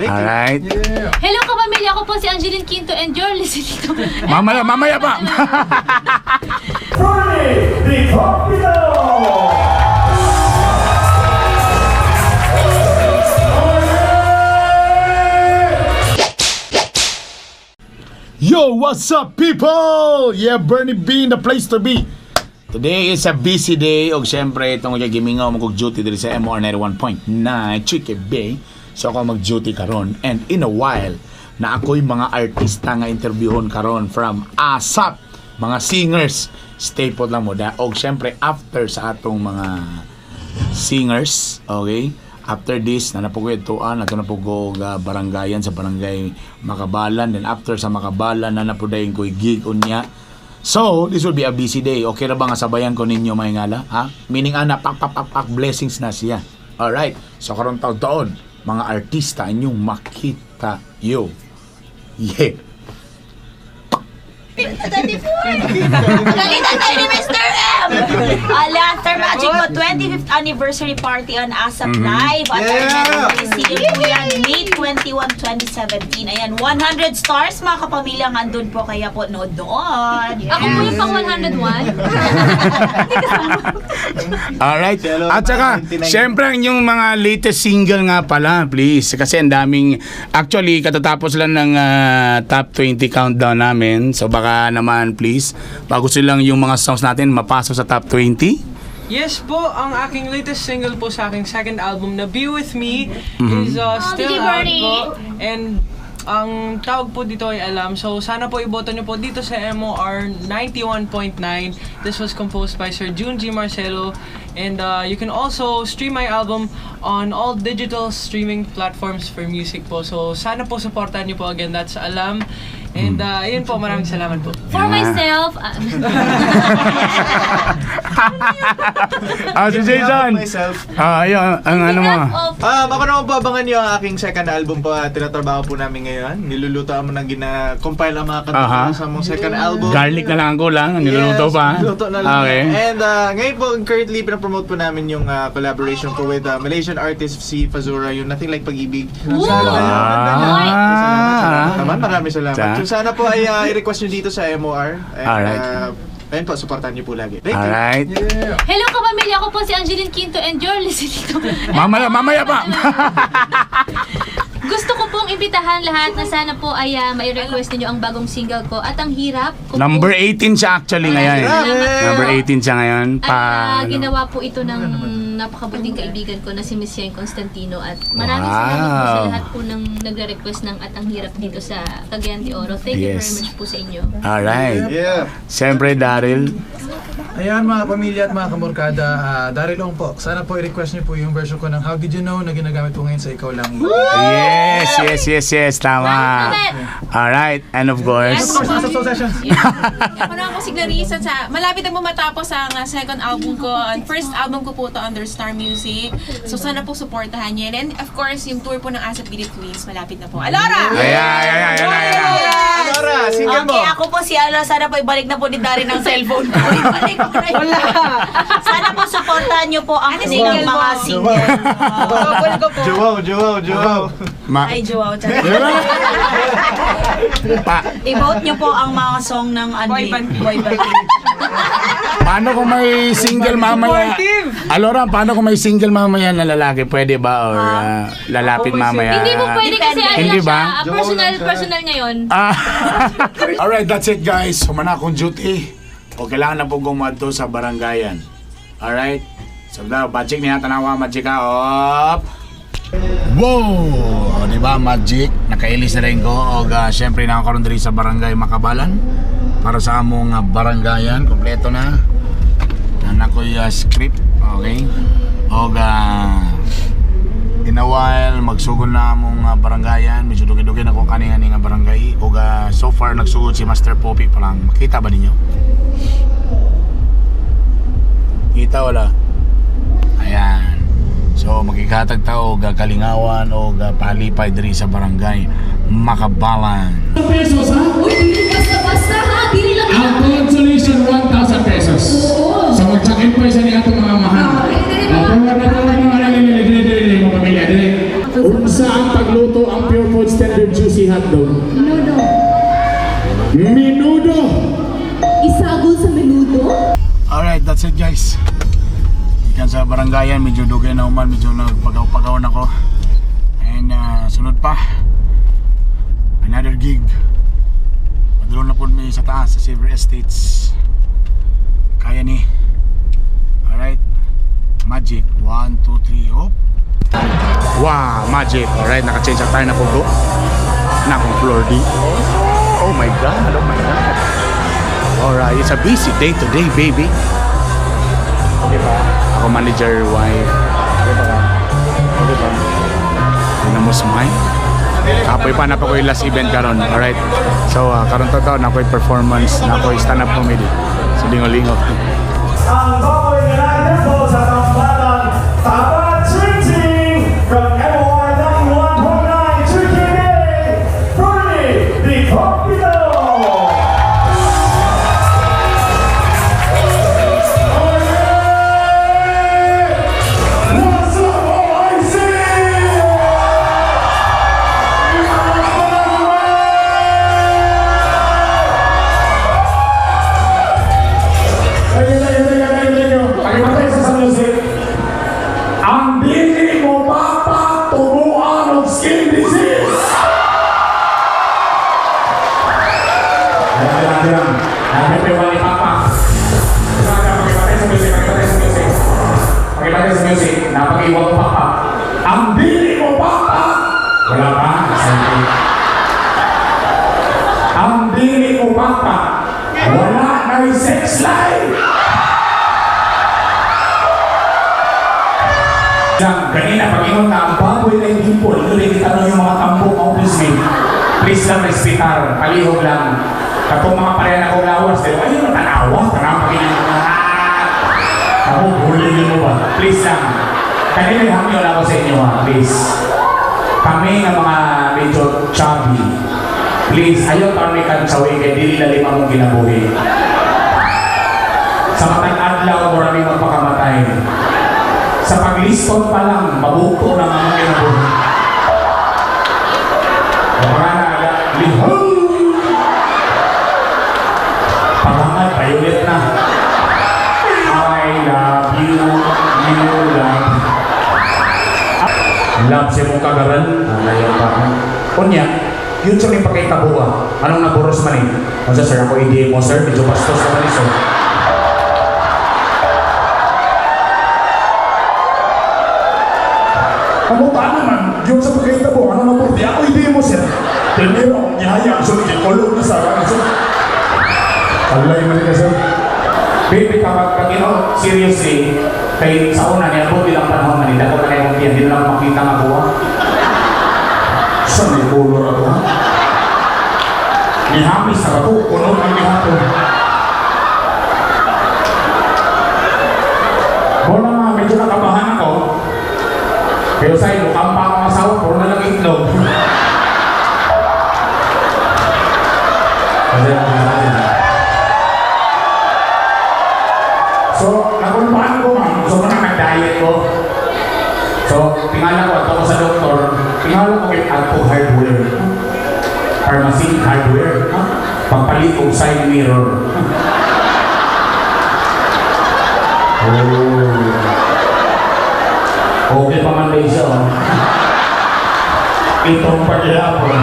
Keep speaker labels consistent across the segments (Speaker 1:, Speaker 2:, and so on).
Speaker 1: Thank you.
Speaker 2: Alright.
Speaker 3: Hello, kapamilya, ako po si Angeline Quinto and you're listening to
Speaker 2: Mamaya, mamaya pa.
Speaker 4: Bernie the Confidant!
Speaker 2: Yo, what's up, people? Yeah, Bernie B in the place to be. Today is a busy day. Og syempre, itong kay gimingaw mo kog duty diri sa MR 91.9 Chike Bay. So ako mag-duty karon and in a while na ako'y mga artista nga interviewon karon from ASAP, mga singers. Stay put lang mo da. Og syempre, after sa atong mga singers, okay? After this, na po ko ituan, ato na po ko og, baranggayan sa Barangay Makabalan. Then after sa Makabalan, na po dayon ko'y gig unya. So, this will be a busy day. Okay ra ba nga sabayan ko ninyo may ngala? Ha? Meaning ana, pak, pak, pak, pak, blessings na siya. Alright. So, karon taon-taon, mga artista inyong makita yo. Yeah.
Speaker 5: Nakita tayo ni Mr. M! Ala, Sir Magic po, 25th anniversary party on ASAP Live at Araneta Coliseum po yan, May 21, 2017. Ayan, 100 stars, mga kapamilya, nga andun po, kaya po nood doon.
Speaker 3: Ako po yung pang 101.
Speaker 2: Alright.
Speaker 1: Hello,
Speaker 2: At saka,
Speaker 1: 99.
Speaker 2: syempre, ang inyong mga latest single nga pala, please. Kasi ang daming, actually, katatapos lang ng top 20 countdown namin. So baka naman, please, bago silang yung mga songs natin mapasok sa top 20.
Speaker 6: Yes po, ang aking latest single po sa aking second album na Be With Me is still
Speaker 3: DJ
Speaker 6: out
Speaker 3: Bernie.
Speaker 6: po. And ang tawag po dito ay Alam. So sana po iboto niyo po dito sa MOR 91.9. This was composed by Sir June G. Marcelo. And you can also stream my album on all digital streaming platforms for music po. So sana po supportahan niyo po again. That's Alam. And ayun po, maraming salamat po.
Speaker 3: For myself,
Speaker 2: Si Jason.
Speaker 1: Myself.
Speaker 2: Ayun, ang ano mo.
Speaker 3: behalf of
Speaker 1: Ako naman po, abangan niyo ang aking second album po. Tinatrabaho po namin ngayon. Niluluto mo ng gina-compile ang mga kanta ko sa mong second album.
Speaker 2: Garlic na lang ang kulang. Niluluto
Speaker 1: Yes,
Speaker 2: pa.
Speaker 1: Niluto na lang.
Speaker 2: Okay.
Speaker 1: And ngayon po, currently, pinapromote po namin yung collaboration po with Malaysian artist si Fazura, yung Nothing Like Pag-ibig.
Speaker 3: Ooh!
Speaker 1: Salamat, salamat naman. Maraming salamat.
Speaker 2: Sa-
Speaker 1: So, sana po ay i-request nyo dito sa MOR. And,
Speaker 2: Alright.
Speaker 1: Ayun po, supportahan nyo po lagi. Thank you.
Speaker 2: Alright.
Speaker 3: Hello, kapamilya, ako po si Angeline Quinto and you're listening to
Speaker 2: Mamaya, mamaya pa.
Speaker 3: Gusto ko pong imbitahan lahat na sana po ay mai-request ninyo ang bagong single ko at ang hirap ko po
Speaker 2: Number 18 siya actually ngayon.
Speaker 3: Salamat.
Speaker 2: Number 18 siya ngayon.
Speaker 3: At
Speaker 2: Pa, ano.
Speaker 3: ginawa po ito ng napakabuting kaibigan ko na si Miss Yeng Constantino at maraming salamat po sa lahat po ng nagre-request ng At Ang Hirap dito sa Cagayan de Oro. Thank you very much po sa inyo.
Speaker 2: Alright.
Speaker 1: Yeah.
Speaker 2: Siyempre, Daryl.
Speaker 7: Ayan, mga pamilya at mga kamorkada, Daryl Ong po. Sana po i-request niyo po yung version ko ng How Did You Know na ginagamit po ngayon sa Ikaw Lang.
Speaker 2: Yes. Tama.
Speaker 3: Salamat.
Speaker 2: Alright. And of course,
Speaker 7: Of course, nasa Soul Sessions.
Speaker 8: Ako naman po si Clarissa sa malapit na po matapos ang second album ko. Ang first album ko po to under Star Music. So sana po suportahan niyo. And of course, yung tour po ng ASAP Beauty Queens malapit na po. Alora!
Speaker 2: Ayan, ayan, ayan, ayan, ayan.
Speaker 1: Alora, single mo.
Speaker 5: Okay, ako po si Ala. Sana po ibalik na po ni Darin ang cellphone ko. Ibalik ko na yun. Sana po supportahan niyo po ang
Speaker 8: Ano
Speaker 5: kanilang
Speaker 8: single
Speaker 5: mga
Speaker 8: mo?
Speaker 5: single.
Speaker 8: Double ko po.
Speaker 1: Joao, Joao, Joao.
Speaker 5: Ay, Joao.
Speaker 2: Pa,
Speaker 5: I-vote niyo po ang mga song ng ano,
Speaker 6: Boy band.
Speaker 5: Boy band.
Speaker 2: Paano kung may single mamaya?
Speaker 6: Supportive!
Speaker 2: Alora, paano kung may single mamaya na lalaki? Pwede ba? Or lalapit mamaya?
Speaker 3: Hindi po pwede kasi ano
Speaker 2: Hindi
Speaker 3: lang
Speaker 2: ba?
Speaker 3: siya, personal, personal ngayon.
Speaker 2: Alright, that's it, guys. Humana akong duty. O kailangan na po gumadto sa barangayan. Alright? So daw, magic niya, tanawa, magic ka. Op! Wow! O, di ba, magic? Nakailis na rin ko. O, syempre, nakakaroon diri sa Barangay Makabalan. Para sa among barangayan, kompleto na. Anak ko yung script. Okay? O, in a while, magsugod na among barangayan. Medyo dugi-dugi na kung kani nga barangay. O, so far, nagsugod si Master Poppy pa lang. Makita ba ninyo? Kita wala? Ayan. So magkikatag ta og kalingawan o palipay diri sa Barangay Makabalan.
Speaker 9: Pesos, ha?
Speaker 3: Uy, dili basta-basta ha! Dili lang
Speaker 9: Ang consolation, 1,000 pesos. So mag-check-in po isa ni atong mga mahal.
Speaker 3: Dili, dili,
Speaker 9: Oh, forward na, forward na, dili, dili, dili, dili, dili, mga pamilya, dili. Unsa ang pagluto ang hotdog?
Speaker 3: Menudo.
Speaker 9: Menudo!
Speaker 3: Isagol sa menudo?
Speaker 2: Alright, that's it, guys. Ikan sa barangayan, medyo dugay na human, medyo nagpagaw-pagaw na ko. And sunod pa, another gig. Padulong na po mi sa taas, sa Silver Estates. Kaya ni. Alright. Magic. 1, 2, 3, hop. Wow, magic. Alright, naka-change tayo na po. Na akong floor D. Oh my God, oh my God. Alright, it's a busy day today, baby. Okay ba? Ako manager, wife. Okay ba? Okay ba? Ano mo smile? Kapoy pa na pa ko yung last event karon. Alright. So, karon to to, na ako'y performance, na ako'y stand-up comedy. So, lingo-lingo.
Speaker 4: Ang baboy na po sa tambalang Papa Ching from MOR 91.9 Chiki Bay, Bernie the Coquito! What's up, OIC? Thank you, thank you, thank you, thank you, thank you. Pakipatay sa music. Ang dili mo papa tubuan og skin disease. Ayan, ayan, ayan. Happy birthday, Papa. Pakipatay sa music, pakipatay sa music. Pakipatay sa music. Napakiwag papa. Ang dili mo papa. Wala pa. Sorry. Ang dili mo papa. Wala na yung sex life. Lang, kanina pag ingon na ang baboy na yung hipon, ito rin itanong yung mga tambo ng office mate. Please lang respetar, palihog lang. Katong mga pareha na kong lawas, pero ayun, tanawa, tanawa pag ako, huli mo ba? Please lang. Kanina yung hangyo lang ako sa inyo ha, please. Kami nga mga medyo chubby, please, ayaw kami kantsawi kay dili lalim among kinabuhi. Sa matag adlaw, marami magpakamatay. Sa pagliston pa lang, mabuto na ang kinabuhi. Mga na, liho! Pabangat, violet na. I love you, you love. Love siya mong kagaran. Alayo pa. Unya, yun sa may pakitabo ah. Anong naburos man eh? Unsa sir, ako hindi mo sir, medyo bastos naman eh sir. Ano pa naman? Yun sa pakitabo, ano naburos? Di ako hindi mo sir. Primero, akong gihayag, so kulong na sa ano sir. Alay man ka sir. Baby, kapag pag you know, seriously, kay sa una niya, buti lang panahon na nila, kung kaya kung hindi lang makita nga buwa. Sa may color ako, ha? Nihamis na ako, kuno ang nihapon. Bola nga, medyo nakabahan ako. Pero sa iyo, kampa akong asawa, puro na lang itlog. Kasi, so, nakulpaan ko ma'am. So, muna nag-diet ko. So, tingala ko, ato ko sa doktor, tingala ko kay Alto Hardware. Pharmacy Hardware. Ha? Pagpalit og side mirror. Oh. Okay pa man ba siya, oh. Itong paghihapon.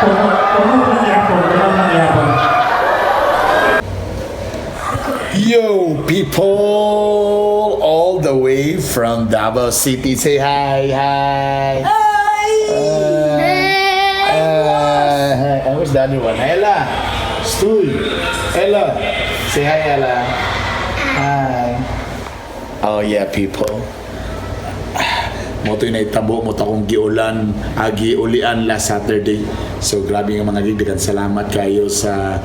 Speaker 4: Puno paghihapon, puno paghihapon.
Speaker 2: Yo, people, all the way from Davao City. Say hi, hi. Hi. Hi. Where's the other one? Ella. Stool. Ella. Say hi, Ella. Hi. Oh yeah, people. Mao to'y nahitabo, mao to akong giulan, giulian last Saturday. So grabe nga mga gig, daghan salamat kayo sa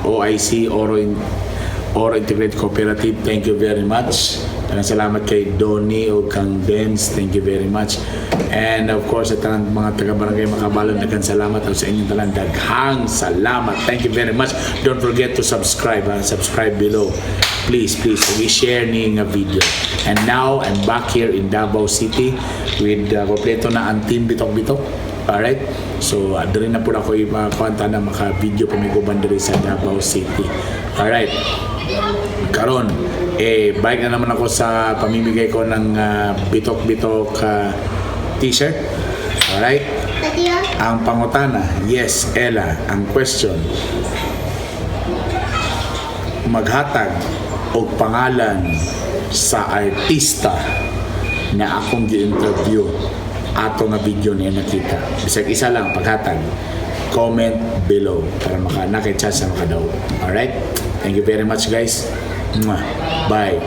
Speaker 2: OIC, Oro Integrated Cooperative. Thank you very much. Daghang salamat kay Donnie o kang Dance. Thank you very much. And of course, sa tanang mga taga-barangay Makabalon, daghang salamat at sa inyong tanan. Daghang salamat. Thank you very much. Don't forget to subscribe. Ha? Subscribe below. Please, please, i-share ni nga video. And now, I'm back here in Davao City with kompleto na ang team Bitok Bitok. Alright? So, diri na po ako ipakuanta na maka-video pa may guban diri sa Davao City. Alright. Karon, eh, balik na naman ako sa pamimigay ko ng bitok-bitok t-shirt. Alright? Ang pangutana, yes, Ella. Ang question, maghatag og pangalan sa artista na akong gi-interview ato nga video niya nakita. Bisag isa lang paghatag. Comment below para maka na chance na makadaw. Alright? Thank you very much, guys. Mwah. Bye.